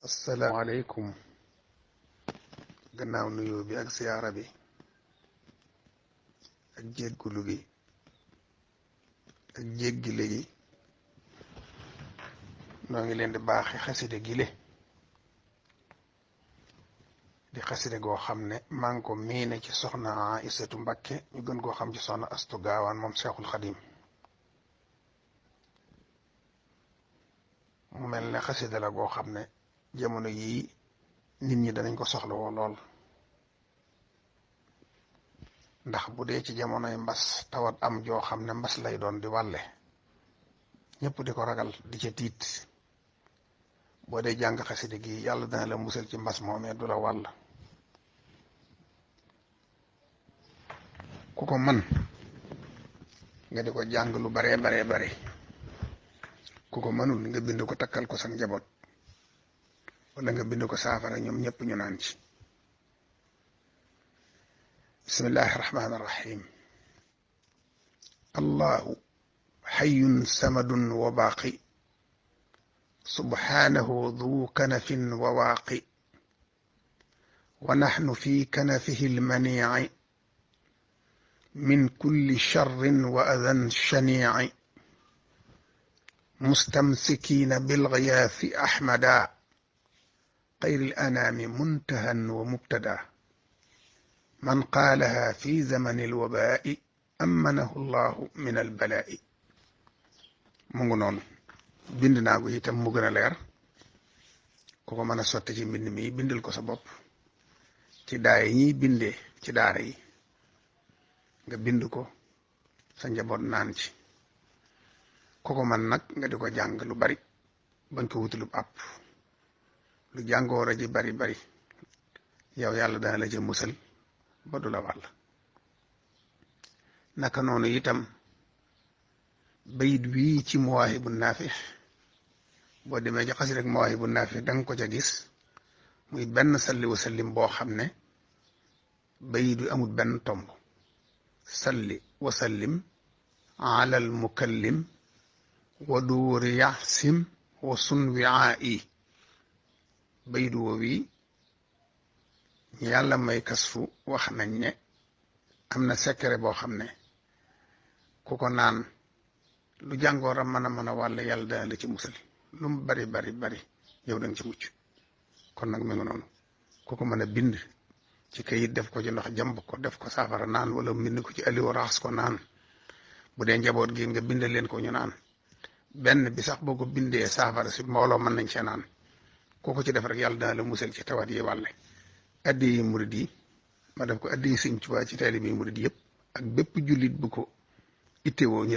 asalaamaaleykum gannaaw nuyoo bi ak siyaara bi ak jéggulu gi ak jéggile gi noo ngi leen di baaxi xaside gile di xaside goo xam ne maa ngi ko miine ci soxna Aysatu Mbakke ñu gën koo xam ci soxna Astu Gaawaan moom Seexul Xadim mu mel ne xaside la goo xam ne jamono yii nit ñi danañ ko soxla woo lool ndax bu dee ci jamonoy mbas tawat am joo xam ne mbas lay doon di wàlle ñëpp di ko ragal di ca tiit boo dee jàng xaside gi yàlla dana la musal ci mbas moomee du la wàll ku ko man nga di ko jàng lu baree bare ku ko mënul nga bind ko takkal ko sa njaboot wala nga bind ko saafara ñoom ñëpp ñu naan ci bismillahi rahmaani rahim allahu xayyun samadun wa baaqi subhaanahu du kanafin wa waaqi wa naxnu fi kanafihi almaniici min kulli charrin wa adan shaniici mustamsikiina bilgiyaathi axmada xayri alanaami muntahan wa mubtada man qaalaha fi zamani alwabaa'i amanahu llahu min albalaa'i mu ngi noonu bind naa ko itam mu gën a leer ku ko mën a sotti ci mbind mi bindal ko sa bopp ci daara yi ñuy bindee ci daara yi nga bind ko sa njaboot naan ci ku ko man nag nga di ko jàng lu bari bañ ko wutulub àpp lu jàngoor a ji bari yow yàlla dana la ca musal ba du la wàll naka noonu itam bayit wii ci Mawaahibu Naafix boo demee ci xasida rek Mawaahibu Naafix da nga ko ca gis muy benn salli wa sallim boo xam ne bayit wi amul benn tomb salli wa sallim ala al mukallim wa duuri yaxsim wa sun wiaa'i bayit woo wi ñu yàlla may kasfu wax nañ ne am na secret boo xam ne ku ko naan lu jàngoor a mën a wàll yàlla dana la ci musal lu mu bari yow da nga ci mucc kon nag mi ngi noonu ku ko mën a bind ci kayit def ko ci ndox jàmb ko def ko saafara naan wala mbind ko ci aliwa raxas ko naan bu dee njaboot gi nga bind leen ko ñu naan benn bi sax boo ko bindee saafara si mbooloo mën nañ cee naan koo ko ci def rek yàlla dana la musal ci tawat yi wàlle addi yi murid yi ma def ko addi yi Sëñ Tuubaa ci taalibe yi murid yëpp ak bépp jullit bu ko ittewoo ñu